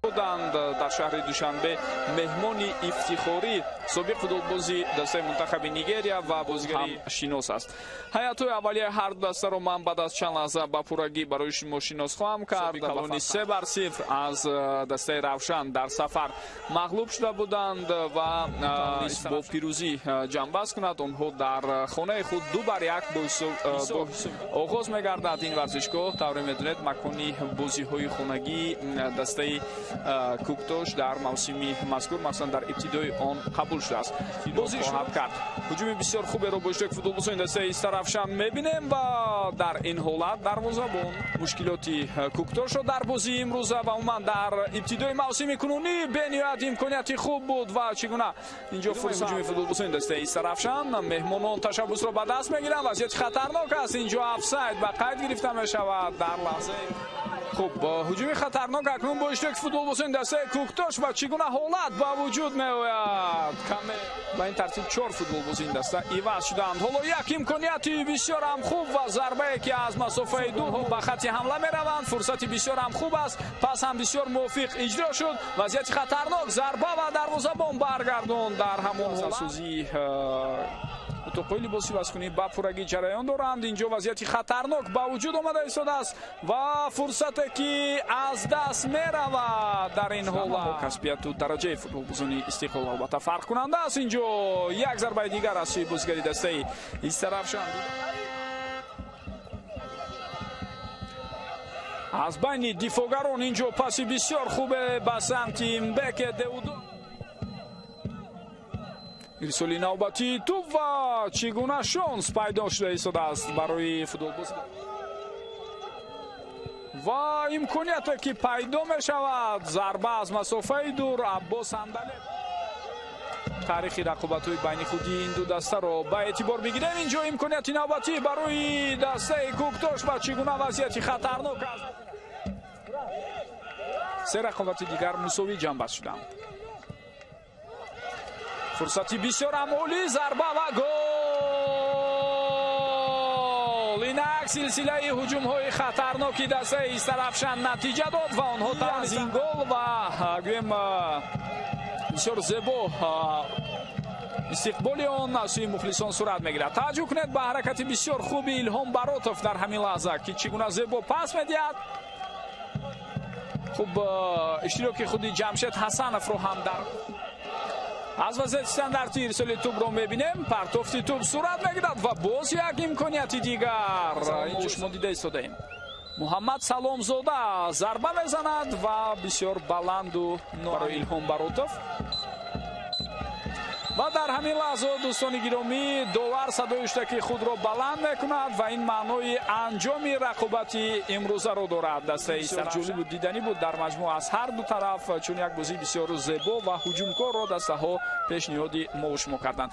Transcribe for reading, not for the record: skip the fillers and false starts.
Буданд дар шаҳри Душанбе меҳмони ифтихорӣ собиқ футболбози дастаи мунтахаби Нигерия ва бозигари шинос аст. Ҳайатҳои аввалияи ҳар ду дастаро ман баъд аз чанд лаҳза ба пуррагӣ барои шумо шинос хоҳам кард. Калони 3-0 аз дастаи Равшан дар сафар мағлуб шуда буданд ва бо пирӯзӣ ҷамъбаст кунад. Онҳо дар хонаи худ 2-1 бо оғоз мегардад. Ин варзишгоҳ, тавре медонед, макони бозиҳои хонагии дастаи Куктош дар мавсими мазкур, махсусан дар ибтидои он қабул шудааст. Бозӣ хоҳад кард. Ҳуҷуми бисёр хуберо бо иштироки футболбозони дастаи Истаравшан мебинем ва дар ин ҳолат дарвозабон мушкилоти Куктошро дар бозии имрӯза ва умуман дар ибтидои мавсими кунунӣ бениҳоят имконияти хуб буд ва чӣ гуна инҷо фурсат ҳуҷуми футболбозони дастаи Истаравшан меҳмонон ташаббусро ба даст мегиранд. Вазъияти хатарнок аст. Инҷо офсайд ба қайд гирифта мешавад дар лаҳзаи хуб ҳуҷуми хатарнок акнун бо иштироки футболбозони дастаи Куктош ва чӣ гуна ҳолат ба вуҷуд меояд. Каме ба ин тартиб 4 футболбози ин даста иваз шуданд. Ҳоло як имконияти бисёрам хуб ва зарбае ки аз масофаи дур ба хатти ҳамла мераванд. Фурсати бисёрам хуб аст. Пас ҳам бисёр мувофиқ иҷро шуд. Вазъияти хатарнок, зарба ва дарвозабон баргардонд дар ҳамон ҳолат. Утоқҳои либоси вазкунӣ ба пуррагӣ ҷараён доранд. Инҷо вазъияти хатарнок ба вуҷуд омада истодааст ва фурсате ки аз даст меравад дар ин ҳолат. Касбияту дараҷаи футболбозони Истиқлол албатта фарқкунанда аст. Инҷо як зарбаи дигар аз сӯи бозигари дастаи Истаравшан. Аз байни дифоъгарон инҷо паси бисёр хубе ба самти Мбеке Деудо. Ирсоли навбатии тӯб ва чӣ гуна шонс пайдо шуда истодааст барои футболбоз ва имконияте ки пайдо мешавад. Зарба аз масофаи дур Аббос Андалев. Таърихи рақобатҳои байни худии ин ду дастаро ба эътибор бигирем. Инҷо имконияти навбатӣ барои дастаи Куктош ва чӣ гуна вазъияти хатарнок аст. Се рақобати дигар мусовӣ ҷамъбаст шуданд. Фурсати бисёрам олӣ, зарба ва гол! Инак силсилаи ҳуҷумҳои хатарноки дастаи Истаравшан натиҷа дод ва онҳо аз ин гол ва гӯем бисёр зебо истиқболи он аз сӯи мухлисон сурат мегирад. Таваҷҷӯҳ кунед ба ҳаракати бисёр хуби Илҳом Баротов дар ҳамин лаҳза, ки чӣ гуна зебо пас медиҳад. Хуб, иштироки худи Ҷамшед Ҳасановро ҳам дар аз вазъияти стандарти ирсоли тӯбро мебинем. Партофти тӯб сурат мегирад ва боз як имконияти дигар. Инҷо шумо дида истодаем. Муҳаммад Саломзода зарба мезанад ва бисёр баланду барои Илҳом Баротов. Ва дар ҳамин лаҳза, дӯстони гиромӣ, довар садои ҳуштаки худро баланд мекунад ва ин маънои анҷоми рақобати имрӯзаро дорад. Дастаи ҷолибу диданӣ буд дар маҷмӯъ аз ҳар ду тараф, чун як бозии бисёр зебо ва ҳуҷумкорро дастаҳо пешниҳоди мо шумо карданд.